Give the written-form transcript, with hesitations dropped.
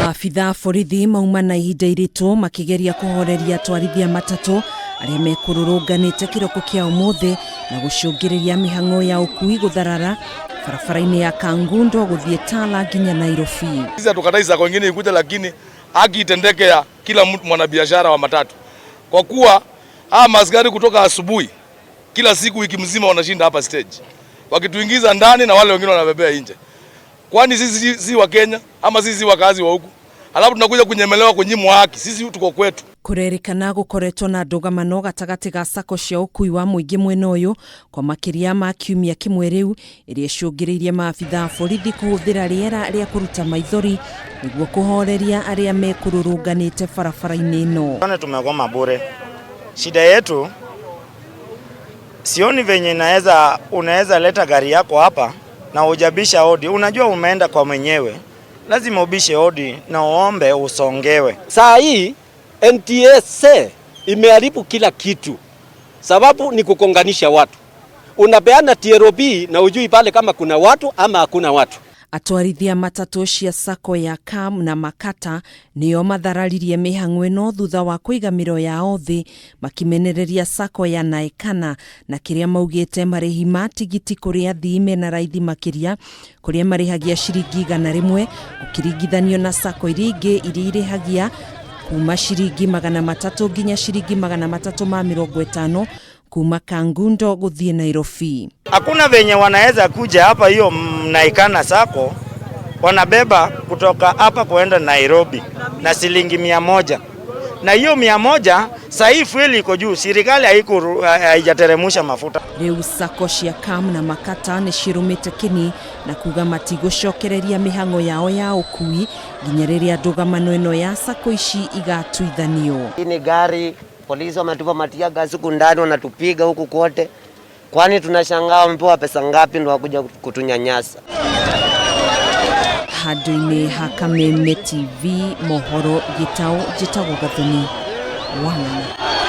Maabitha a borithi mauma na ihinda iritũ makĩgeria kũhoreria atwarithia matatũ arĩa mekũrũrũnganĩte kĩroko kĩa ũmũthĩ na gũcũngĩrĩria mĩhang'o ya ũkui gũtharara barabara-inĩ ya Kangundo gũthiĩ Tala nginya Nairobi. Sisi hatukatai sacco ingine ikuja, lakini haki itendeke ya kila mtu mwanabiashara wa matatu, kwa kuwa hawa maaskari kutoka asubuhi kila siku wiki mzima wanashinda hapa stage wakituingiza ndani na wale wengine wanabebea nje. Kwani sisi si wa Kenya ama sisi si wakazi wa huku? Alafu tunakuja kunyemelewa, kunyimwa haki. Sisi tuko kwetu. Kũrerĩkana gũkoretwo na ndũgamano gatagatĩ ga sacco cia ũkui wa mũingĩ mwena ũyũ kwa makĩria ma kiumia kĩmwe rĩu, ĩrĩa ĩcũngĩrĩirie maabitha a borithi kũhũthĩra rĩera rĩa kũruta maithori nĩguo kũhoreria arĩa mekũrũrũnganĩte barabara-inĩ ĩno. Ona tumegoma bure. Shida yetu sioni venye inaweza unaweza leta gari yako hapa na hujabisha hodi. Unajua umeenda kwa mwenyewe, lazima ubishe hodi na uombe usongewe. Saa hii NTSA imeharibu kila kitu, sababu ni kukonganisha watu. Unapeana TLB na ujui pale kama kuna watu ama hakuna watu. Atwarithia matatũ cia sacco ya Kam na Makata nĩo mathararirie mĩhang'o ĩno thutha wa kũiga mĩro yao thĩ makimenereria sacco ya Naekana na kĩrĩa maugĩte marĩhi ma tigiti kũrĩ athii mena raithi makĩria, kũrĩa marĩhagia ciringi 100 ũkĩringithanio na sacco iria ingĩ iria irĩhagia kuma ciringi 300 nginya ciringi 350 kuma Kangundo gũthiĩ Nairobi. Hakuna venye wanaweza kuja hapa hiyo Naekana Sacco wanabeba kutoka hapa kuenda Nairobi na shilingi 100, na hiyo 100 saa hii fuel iko juu, serikali haijateremusha mafuta. Rĩu sacco cia Kam na Makata nĩ cirũmĩte kĩni na kuga matigũcokereria mĩhang'o yao ya ũkui nginya rĩrĩa ndũgamano ĩno ya sacco ici igatuithanio. Hii ni gari, polisi wametupa matear gas huku ndani, wanatupiga huku kote. Kwani tunashangaa wamepewa pesa ngapi ndo wakuja kutunyanyasa? Handũ-inĩ ha Kameme TV mohoro gĩtaũ, njĩtagwo Gathoni Wang'ang'a.